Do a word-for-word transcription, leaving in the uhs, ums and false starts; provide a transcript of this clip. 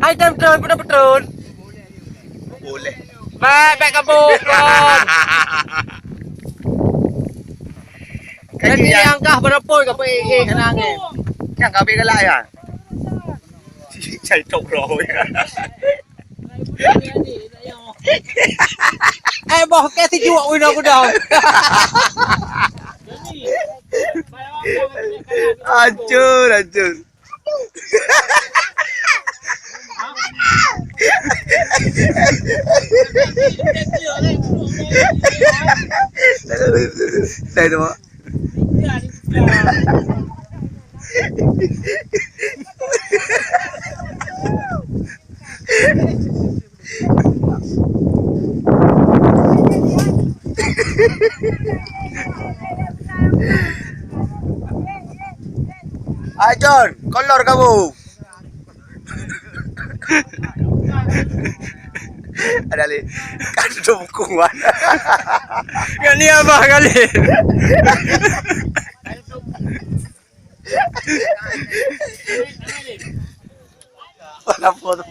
Hai tem tron, putron putron. Boleh. Baik, baik kamu tron. Jadi angkah berapa kau pergi eh kena angin. Yang kau pergi galak ya. Cai tok roh. Eh boh ke si juak wina kudang. Hancur, hancur. Saya tu. Hai John, kolor kamu. Ada le. Kan tu bukung wan. Kan ni abah kali. Mana foto?